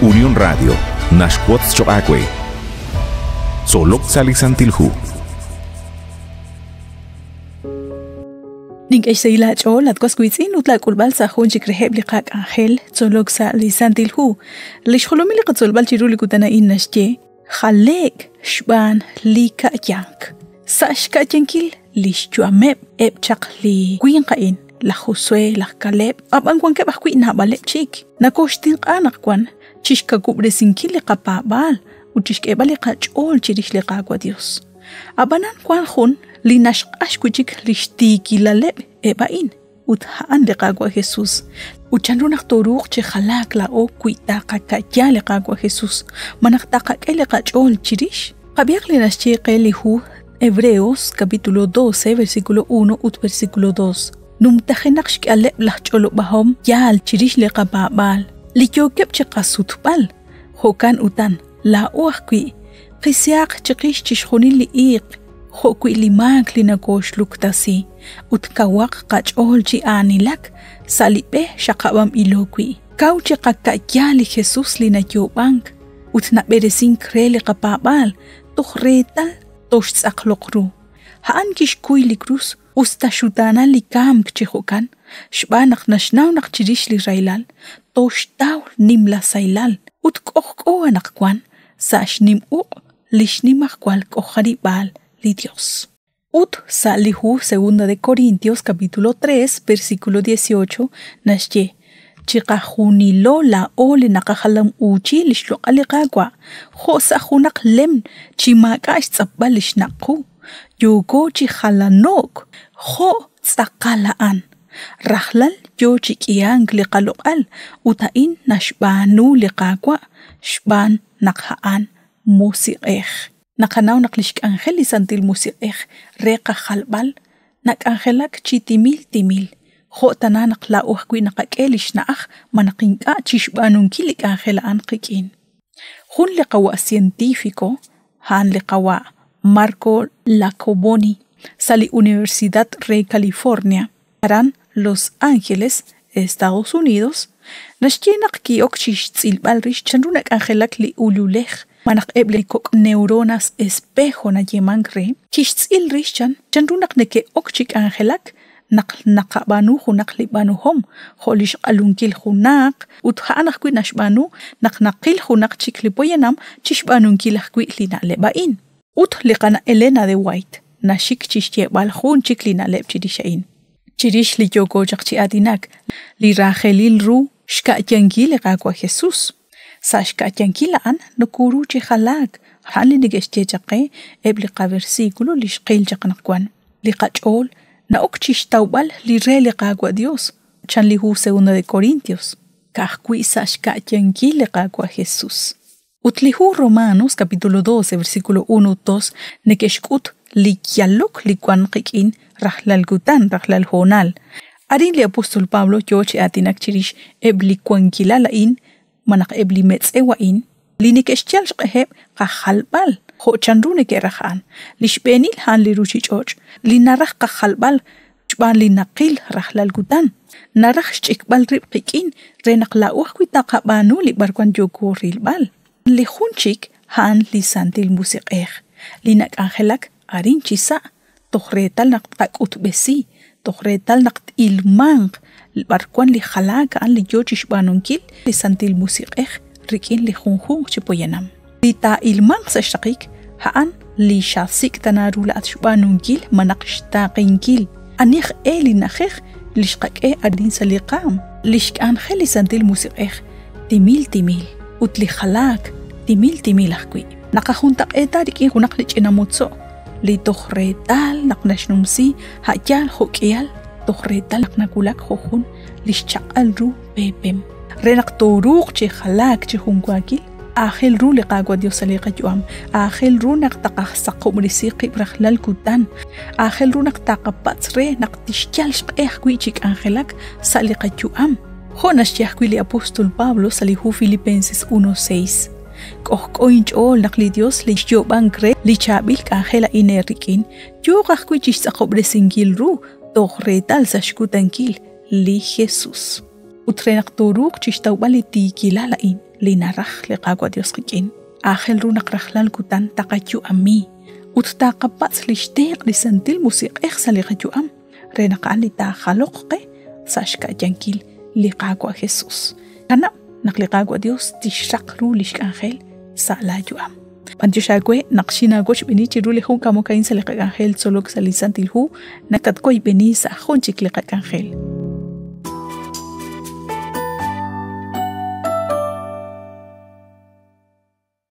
Unión Radio naxwotz choq' aawe. Tzolok sa' li Santil Hu. Nink'e xsahil aach'ool at was wiitz'in ut laak'ulb'al sa' jun chik reheb' li qak'anjel tzolok sa' li Santil Hu. Li xjolomil li qatzolb'al chiru li kutan a'in naxye jale'k xb'aan li ka'yank. Sa' xka'yankil li xyu'ameb' eb' chaq li winq a'in, laj Josué, laj Caleb, ab'an wankeb' ajwi' naab'aleb' chik. Nakooxtenq'a naq wan chixkawub'resinkil li qapaab'aal ut chixk'eeb'al li qach'ool chirix li Qaawa' Dios. Ab'anan wank jun li naxq'ax wi' chik li xtiikilaleb' eb' a'in, ut a'an li Qaawa' Jesús. Ut chanru naq tooruuq chi jalaak laa'o wi taqaka'ya li Qaawa' Jesús, ma naq taqak'e li qach'ool chirix? Qab'ihaq li naxye qe li hu Hebreos capítulo 12 versículo 1 ut versículo 2. Numtajenaq xk'ihaleb' laj ch'olob'ahom yaal chirix li qapaab'aal li yookeb' chi qasutb'al. Jo'kan utan, laa'o ajwi' qisihaq chiqix chixjunil li iiq jo'wi' li maak li nakooxluktasi ut kawaq qach'ool chi aanilak sa' li b'e xaqab'anb'ilo wi'. Kaw chiqaka'ya li Jesus li nayoob'ank ut nab'eresink re li qapaab'aal toj reetal toxtz'aqloq ru. A'an kixkuy li krus us ta xutaanal li kamk chi jo'kan, xb'aan naq naxnaw naq chirix li rahilal toxtaw nimla sahilal ut k'ojk'o anaqwan sa' xnim uq' li xnimajwal k'ojarib'aal li Dios. Ut sa' li hu Segunda de Corintios capítulo 3 versículo 18 naxye Chiqajunilo laa'o li naqajalam-uuchi li xloq'al li Qaawa' jo' sa' junaq lem chi maak'a' xtz'apb'al li xnaq' qu, yooko chi jalano'k jo' tz'aqal a'an. Rajlal yo chi k'ihank li qaloq'al ut a'in naxb'aanu li Qaawa' xb'aan naq a'an Musiq'ej. Naqanaw naq lix k'anjel li Santil Musiq'ej re qajalb'al nak'anjelak chi timil timil, jo' tana naq laa'o ajwi' naqak'e lix na'aj malaj ink'a' chixb'aanunkil li k'anjel a'an qik'in. Jun li qawa' científico, a'an li qawa' Marco Lacoboni sa' li Universidad re California, aran Los Ángeles, Estados Unidos, naxye naq ki'ok chi xtz'ilb'al rix chanru nak'anjelak li ululej malaj eb' li kok' neuronas espejo nayeemank re, kixtz'il rix chan chanru naq neke'ok chi k'anjelak naq naqab'aanu junaq li b'aanuhom jo' li xq'alunkil junaq ut a'an ajwi' naxb'aanu naq naqil junaq chik li poyanam chi xb'aanunkil ajwi' li na'leb' a'in. Ut li qana' Elena de White naxik chi xyeeb'al jun chik li na'leb' chirix a'in. Chirix li yooko chaq chi aatinak, li raajelil ru xka'yankil li Qaawa' Jesus. Sa' xka'yankil a'an nokoru chi jalaak, a'an li neke'xye chaq qe eb' li qaversículo li xqil chaq anaqwan. Li qach'ool na'ok chi xtawb'al li re li Qaawa' Dios, chan li hu Segunda de Corintios, ka'ajwi' sa' xka'yankil li Qaawa' Jesus. Ut li hu Romanos capítulo 12 versículo 1 ut 2 neke'xk'ut li yalok li wank qik'in rajlal kutan, rajlal hoonal. Arin li apóstol Pablo yoo chi aatinak chirix eb' li wankilal a'in malaj eb' li metz'ew a'in li neke'xyal xq'eheb' qajalb'al jo' chanru neke'raj a'an. Li xb'eenil a'an li ruchich'och' li naraj qajalb'al xb'aan li naqil rajlal kutan. Naraj xch'ikb'al rib' qik'in re naq laa'o ajwi' taqab'aanu li b'arwan yooko rilb'al. Li jun chik a'an li Santil Musiq'ej, li nak'anjelak arin chi sa' toj reetal naq tqak'utb'esi, toj reetal naq t-ilmanq b'arwan li jalaak a'an li yoo chixb'aanunkil li Santil Musiq'ej rik'in li junjunq chi poyanam. Li taa'ilmanq sa' xraqik a'an li xasik' tana ru laa'at xb'aanunkil malaj xtaaqenkil. Ani aj e li na'ajej li xqak'e arin sa' li qaam? Li xk'anjel li Santil Musiq'ej timil timil ut li jalaak timil timil ajwi'. Naqajuntaq'eeta rik'in junaq li ch'ina motzo' li toj reetal naq naxnumsi a' yaal jo'k'ihal toj reetal naq nawulak jo' jun li xchaq'al ru peepem. Re naq tooruuq chi jalaak chi junwaakil, aajel ru li Qaawa' Dios sa' li qayu'am, aajel ru naq taqasaqob'resi qib' rajlal kutan, aajel ru naq taqapatz' re naq tixyal xq'e ajwi' chi k'anjelak sa' li qayu'am. Jo' naxye ajwi' li apóstol Pablo sa' li hu Filipenses 1:6. K'ojk'o inch'ool naq li Dios li xyoob'ank re li chaab'il k'anjel a'in eerik'in yooq ajwi' chixtz'aqob'resinkil ru toj reetal sa' xkutankil li Jesus. Ut re naq tooruuq chixtawb'al li tiikilal a'in, li naraj li Qaawa' Dios qik'in. Aajel ru naq rajlal kutan taqayu'ami ut taqapatz' lix tenq' li Santil Musiq'ej sa' li qayu'am re naq a'an li taajaloq qe sa' xka'yankil li Qaawa' Jesus. Kanab' naq li Qaawa' Dios tixraq ru lix k'anjel sa' laa yu'am. B'antiox aawe naq xinaawochb'eeni chiru li jun k'amok a'in sa' li qak'anjel tzolok sa' li Santil Hu, naq tatwoyb'eni sa' jun chik li qak'anjel.